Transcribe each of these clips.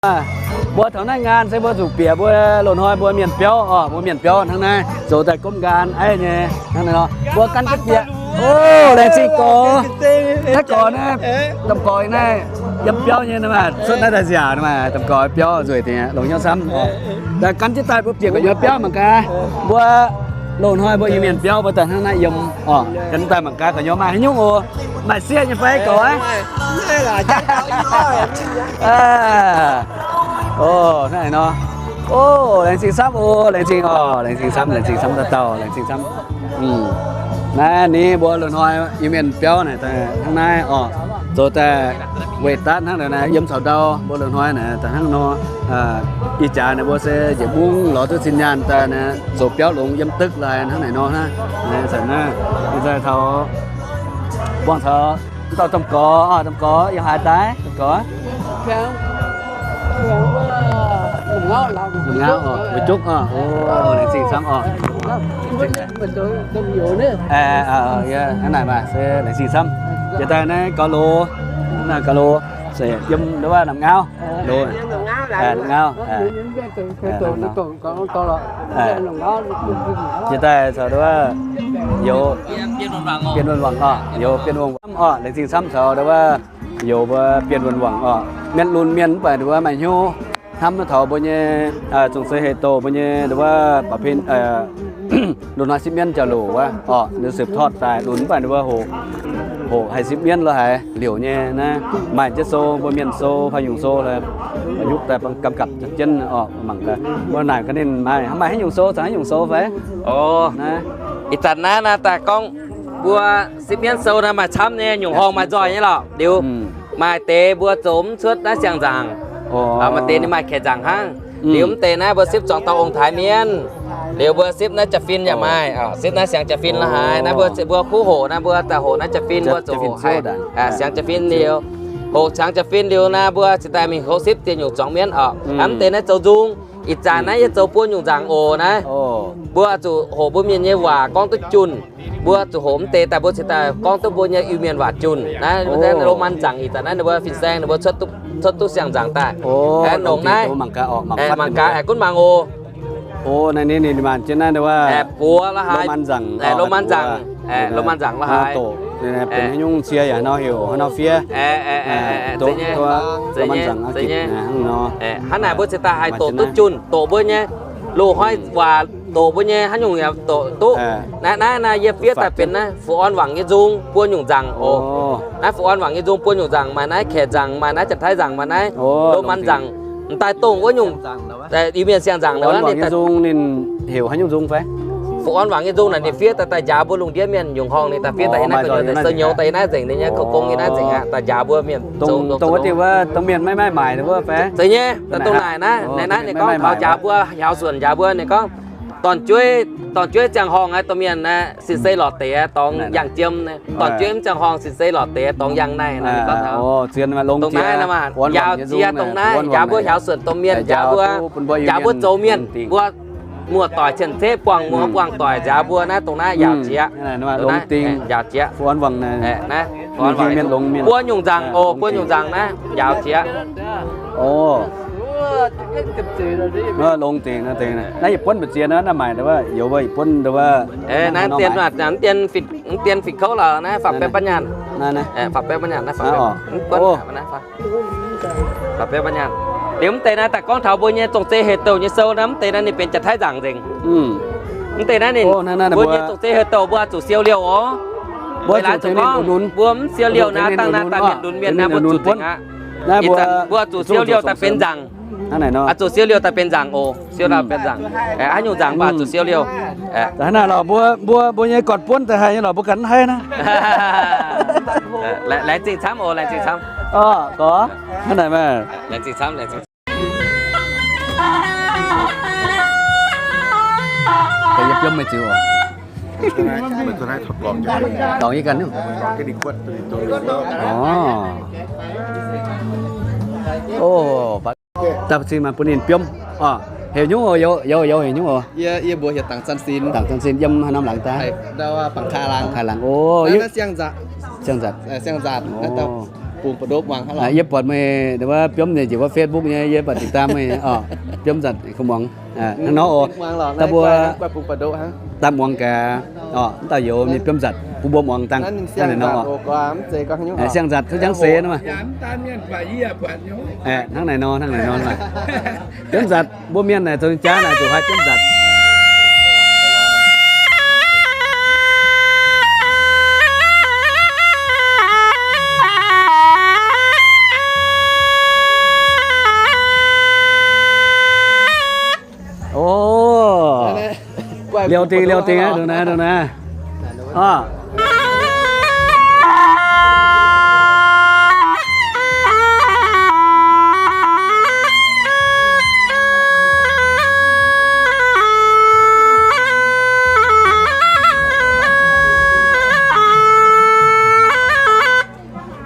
Mbuo taux naaiv nqaan se mbuo zuqc bieqc mbuo loz-hnoi mbuo mienh biauv oc, mbuo mienh biauv hnangv naaiv zoux daaih gomv nqaan aiv nyei hnangv naaiv nor. Mbuo gan jienv bieqc. O, laengz zingh gorx. Naaiv gorx naaiv, domh gorx naaiv yiem biauv nyei, cuotv naaiv daaih nziaauc, domh gorx biauv nzueic dingc, longc hnyouv camv. Daaih gan jienv daaih mbuo bieqc gu'nyuoz biauv mangc gaax. Mbuo loz-hnoi mbuo Iu-Mienh biauv mbuo daaih hnangv naaiv yiem oc. Gan daaih mangc gaax gu'nyuoz maaih haaix nyungc oc. Maaih sieqv nyei fai gorx? O, naaiv nor. O, laengz zingh camv oc, laengz zingh oc, laengz zingh camv, laengz zingh camv dauh dauh, laengz zingh camv. Naaiv ninh mbuo loz-hnoi Iu-Mienh biauv naaic hnangv naaiv oc. Zoux daaih weic daatv hnangv naaic, yiem caux ndau mbuo loz-hnoi naaic daaih hnangv nor. Ih jaax naaic mbuo se njiec mungv lorz duqv zinh nyaanh daaih naaic zoux biauv longx yiem dukv laaix hnangv naaic nor hnangv. Naaiv zanc naaiv, ih zanc taux buangh taux dauh domh gorx, domh gorx yiem haaix daaih, domh gorx? Lomc ngauv oc, weic juqv oc. O, laengz zingh camv oc. Hnangv naaic maaih se laengz zingh camv. Jiex daaih naaiv gaux loz, naaiv gaux loz, se yiem nduov waac lomc ngauv, loz, lomc ngauv. Jiex daaih caux nduov waac youz Bienh Wuonh Wangc oc, youz Bienh Wuonh Wangc camv oc, laengz zingh camv caux nduov waac youz mbuo Bienh Wuonh Wangc oc. Mienh lunx mienh mv baac nduov waac maaih hnyouv hnamv taux mbuo nyei zong-zei hei doz mbuo nyei nduov waac ba'pin loz-hnoi sipv mienv jauv-louc wuov oc, nduov siepv totv daaih lunx mv baac nduov waac hoqc, hoqc haih sipv mienv lo haaix liouc nyei naaiv. Maaih jienv sou, mbuo mienh sou fai nyungc sou, nyutc daaih gamh gapc jienv oc, mangc gaax. Mbuo naaic gaax ninh maaih, maaih haaix nyungc sou, caux haaix nyungc sou fai? O, naaiv ih zanc naaiv naaiv daaih gorngv mbuo sipv mienv sou naaiv maaih camv nyei, nyungc horngh maaih nzoih nyei lorqc. Liuz maaih deix mbuo zoux mv cuotv naaiv siang-nzaangc, maaih deix ninh maaih kaeqv nzaangc hnangv. Liuz mv deix naaiv mbuo sipv zuangx dauh ong-taaix mienv. Liuz mbuo sipv naaiv jaa-fin yaac maaih, sipv naaiv siang jaa-fin la'haaix. Naaiv mbuo, mbuo kuv hoqc naaiv, mbuo daaih hoqc naaiv jaa-fin, mbuo zuqc hoqc siang jaa-fin liuz, hoqc siang jaa-fin liuz naaiv, mbuo cingx daaih mingh houv sipv dieh nyungc zuangx mienv oc. Mv deix naaiv zoux nzung. Ih zanc naaiv yie zoux buo nyungc nzaangc oc naaiv. Mbuo zuqc hoqc mbuo mienh nyei waac gorngv duqv junh. Mbuo zuqc hoqc mv deix daaih mbuo cingx daaih gorngv duqv mbuo nyei Iu-Mienh waac junh. Naaiv lo man nzaangc ih zanc naaiv ninh mbuo fin-saeng ninh mbuo cuotv duqv siang-nzaangc daaih. Nongc naaiv mangc gaax, aengx gunv mangc oc. Buoz la'haaix, lo man nzaangc, lo man nzaangc la'haaix, benx haaix nyungc cie yaac haaix nor heuc haaix nor fiev. Hnangv naaic mbuo cingx daaih haih doqc duqv junh, doqc mbuo nyei loz-hnoi waac, doqc mbuo nyei haaix nyungc yaac doqc duqv. Naaiv naaiv naaiv yie fiev daaih benx naaiv Fu Orn Wangc nyei nzung buo nyungc nzaangc oc. Naaiv Fu Orn Wangc nyei nzung buo nyungc nzaangc, maaih naaiv kaeqv nzaangc, maaih naaiv jaa-taiv nzaangc, maaih naaiv lo man nzaangc. M'daaih dongh wuov nyungc Iu-Mienh siang-nzaangc naaiv, ninh daaih Fu Orn Wangc nyei nzung naaic ninh fiev daaih daaih njaaux mbuo lungh ndiev mienh nyungc horngh, ninh daaih fiev daaih yie naaiv nzengc, sou nyouz daaih yie naaiv nzengc, ninh nyei kouv gong yie naaiv nzengc aqv, daaih njaaux mbuo mienh. Dongh mienh maiv maaih maaic wuov fai? Zeiz nyei, dongh naaic naaiv, naaiv ninh gorngv taux njaaux mbuo, njaaux suonc njaaux mbuo, ninh gorngv dorn-jueiv, dorn-jueiv ziangh horngh aqv, dongh mienh aqv, sin-sei lorz deix dorngx yangh jiem. Dorn-jueiv mv ziangh horngh, sin-sei lorz deix dorngx yangh naaiv. Dongh naaiv njaaux jiex dongh naaiv, njaaux mbuo njaaux suonc dongh mienh, njaaux mbuo, njaaux mbuo zoux mienh, mbuo muoz-doic cien-ceqv buangh muoz buangh doic njaaux mbuo naaiv, dongh naaiv njaaux jiex. Njaaux jiex. Buo nyungc nzaangc oc, buo nyungc nzaangc naaiv njaaux jiex. Longx dingc, naaiv yietc buonv mbu'ziex naaiv, naaiv maaih youz wuov yietc buonv wuov. Naaiv dien fingx kouv lorqc, naaiv faatv-baeqv baav nyaanh. Liuz mv deix naaiv daaih gorngv taux mbuo nyei zong-zei heuc douh nyei sou naaiv, mv deix naaiv ninh benx jaa-taiv nzaangc nzengc. Mv deix naaiv ninh, mbuo nyei zong-zei heuc douh mbuo zuqc siou liouh oc. Weic laaix zuqc gorngv mbuo mv siou liouh naaiv, dangh naaiv daaih mienh lunx mienh naaiv mbuo zuqc nzengc aqv. Ih zanc mbuo zuqc siou liouh daaih benx nzangc. Zuqc siou liouh daaih benx nzangc oc. Siou liouh benx nzangc. Haaix nyungc nzangc mbuo zuqc siou liouh. Hnangv naaic lorqc, mbuo, mbuo, mbuo nyei gorn-buonv daaih haiz nyei lorqc, mbuo ganh mv haiz naaiv. Laengz zingh camv oc, laengz zingh camv. Gorx, hnangv naaic maah. Laengz zingh camv, laengz zingh camv. Yie biomv meih ziux oc. Dorngx yie ganh. Daaih ba'zing maaih bun ninh biomv. Heuc nyungc oc, youz, youz heuc nyungc oc. Yie mbuox heuc Dangc Zanh Sin. Dangc Zanh Sin yiem haaix norm laangz daaih? Bangc Kaaix Laangz. Bangc Kaaix Laangz oc. Siang-nzatc. Siang-nzatc. Yie buatc meih wuov biomv nyei njiec wuov Facebook nyei, yie baac ติดตาม meih oc. Biomv nzatc kuv muangx hnangv nor oc. Daaih mbuo daaih muangx gaax oc. Mv dauh youz nyei biomv nzatc bun mbuo muangx dangh hnangv naaic nor oc. Siang-nzatc kuv jangv seix nor maah. Hnangv naaic nor, hnangv naaic nor. Biomv nzatc mbuo mienh naaic zoux jaav naaic zuqc haih biomv nzatc. O, liouh dingh, liouh dingh aqv, dongh naaiv, dongh naaiv. O.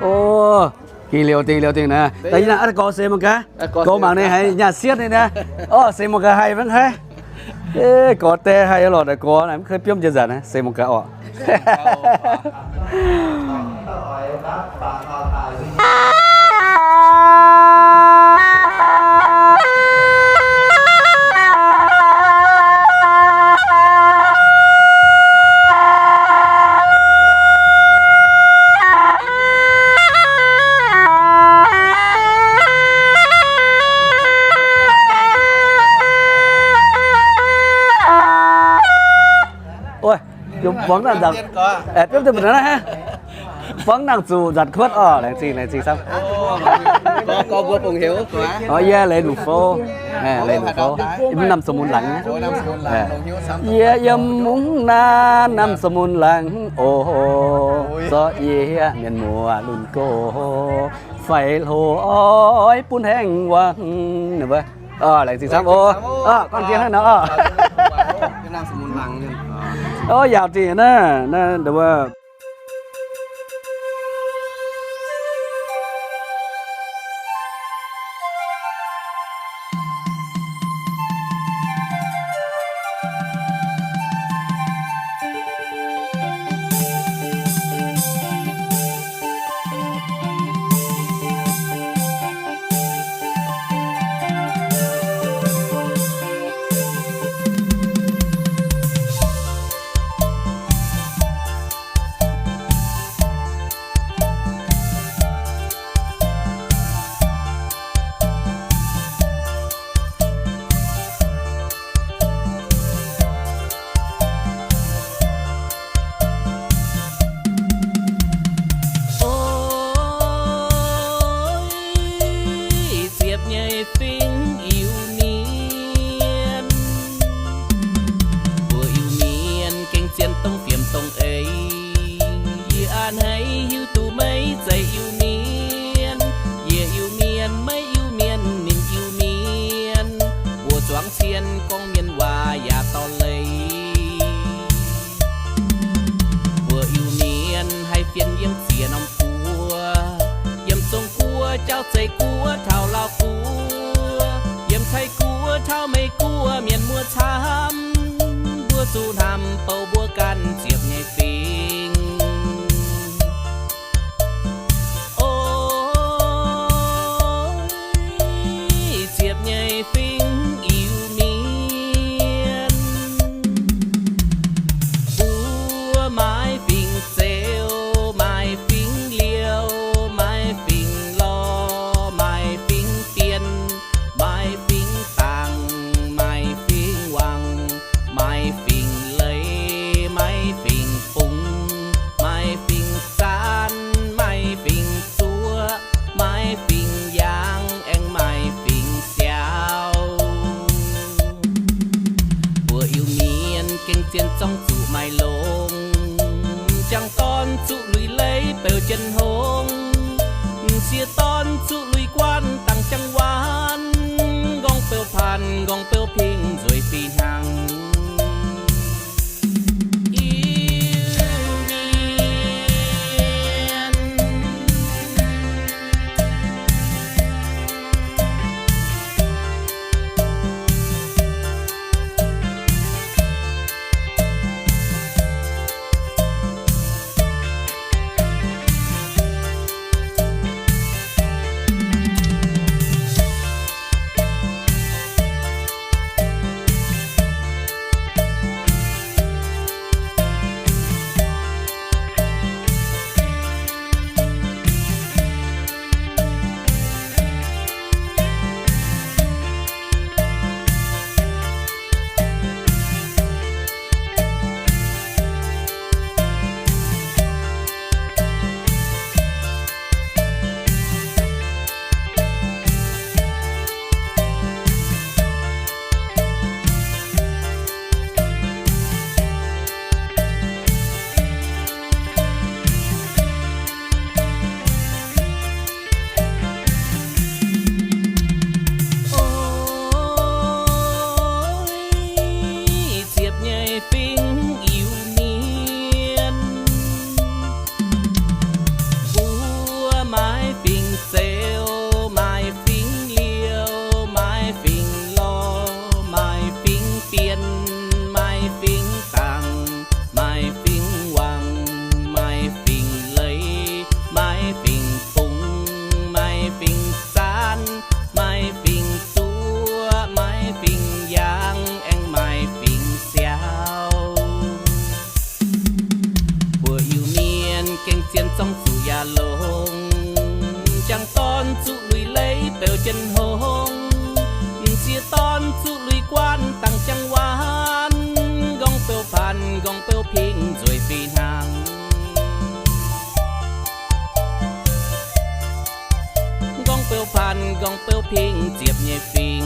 O, gih liouh dingh, liouh dingh naaiv. Da'nyeic naaiv, gorx seix mangc gaax. Gorx mangc ninh haiz nyaah sietv ninh naaiv. O, seix mangc gaax haih mv haih. Gorx die haih lorqc, gorx naaic mv kei biomv jiex nzatc naaiv, seix mangc gaax orqc. Buangv nangc zuqc nzatc kuotv oc. Laengz zingh, laengz zingh camv. Yie Leiz Nduqc Fouv. Leiz Nduqc Fouv, yiem Namh Sou Mun Laangz. Yie yiem mungv naaiv Namh Sou Mun Laangz oc. Zorqv yie mienh muoz lunx gox, faix hlo oix bun haengh wangc. Laengz zingh camv oc. Gorngv jiex hnangv nor oc. O, yaauc dingc naaiv, naaiv nduov. Ziepc nyei fingx Iu-Mienh, mbuo Iu-Mienh gengh zien dongh fiem dongh eix. Yie a'hneiv hiuv duqv meih zeiz Iu-Mienh. Yie Iu-Mienh, meih Iu-Mienh, ninh Iu-Mienh, mbuo zuangx cien gorngv mienh waac yaac dorh leiz. Mbuo Iu-Mienh haih fienx yiem ziex norm guoqv, yiem Zong-Guoqv, Jauv-Zeiv Guoqv, taux Laauv Guoqv, yiem Taiv Guoqv, taux Meiv Guoqv, mienh muoz camv, mbuo zuqc hnamv bouh mbuo ganh ziepc nyei fingx. O, ziepc nyei fingx Iu-Mienh, mbuo maaih fingx Zeux, maaih fingx Liouh, maaih fingx Lorh, maaih fingx Dien, maaih fingx Dangc, maaih fingx Wangc, maaih fingx Leiz, maaih fingx Bungx, maaih fingx Zaanv, maaih fingx Zuoqv, maaih fingx Yaangh, aengx maaih fingx Siaaux. Mbuo Iu-Mienh gengh zien zorngv zuqc maaih longx, m'jangc dorn zuqc luic leiz beuv jienv hngongx, m'sieqv dorn zuqc luic guanh dangc jangx waanc, nqorngv beuv paanh, nqorngv beuv pingh nzueic fih hnangv. Dorn zuqc lui guanh dangh jangx waanc, nqorngv beu paanh nqorngv beu pingx nzueic fih hnangv. Nqorngv beu paanh nqorngv beu pingx ziepc nyei fingx,